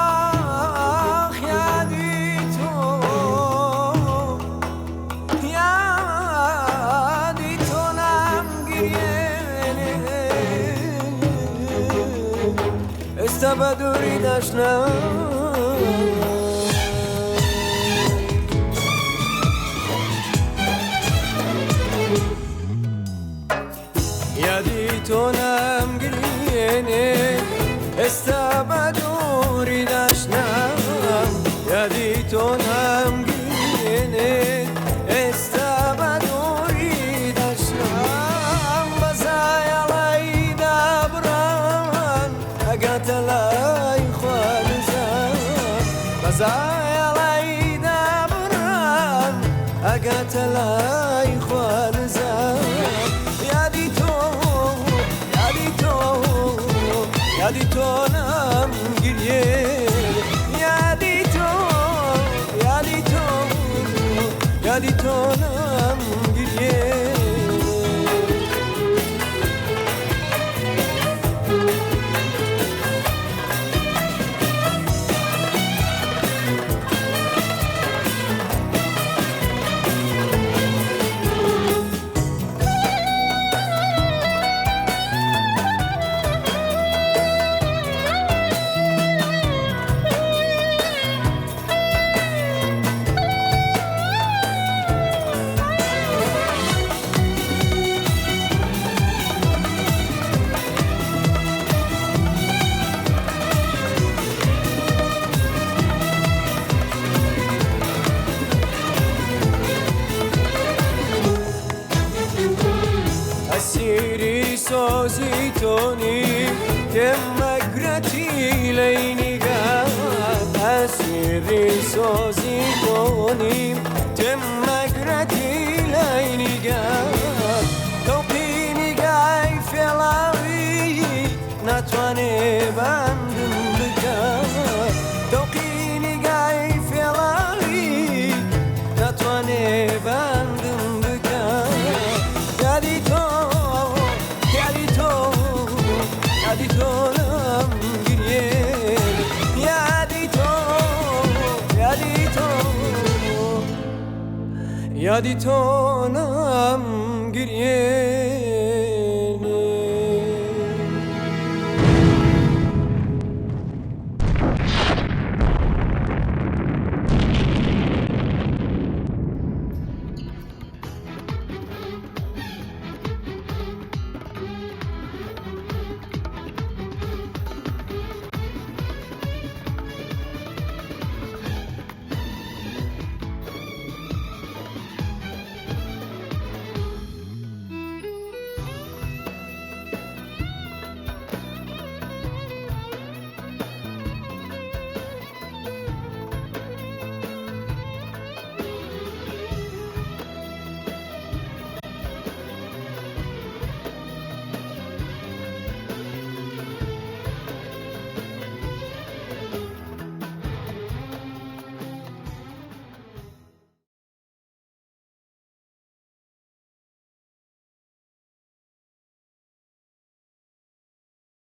ئاخ یادی تۆ، یادی تۆ نامگریێنێ، ئێستا بە دووری دەشنەم. یادی تۆ نامگریێنێ، ئێستا بە دووری دەشنەم. یادی تۆ نامگریێنێ، ئێستا بە دووری دەشنەم. بەزایەڵەی دابڕان ئەگاتە لای خوارزان، بەزایەڵەی دابڕان ئەگاتە لای خوارزان. یادی تۆ، یادی تۆ، یادی تۆ نامگریێ، یادی تۆ، یادی تۆ، یادی تۆ نامگریێ. ئەسیری سۆزی تۆنی تێمەگرەتی لەی نیگات، ئەسیری سۆزی تۆنی تێمەگرەتی لەی نیگات. تەوقی نیگای فێڵاوی ناتوانێ بەندم بکات، تەوقی نیگای فێڵاوی ناتوانێ بەندم بکات. یادی تۆ، یادی تۆ، یادی تۆ نامگریێ، یادی تۆ، یادی تۆ، یادی تۆ نامگریێ.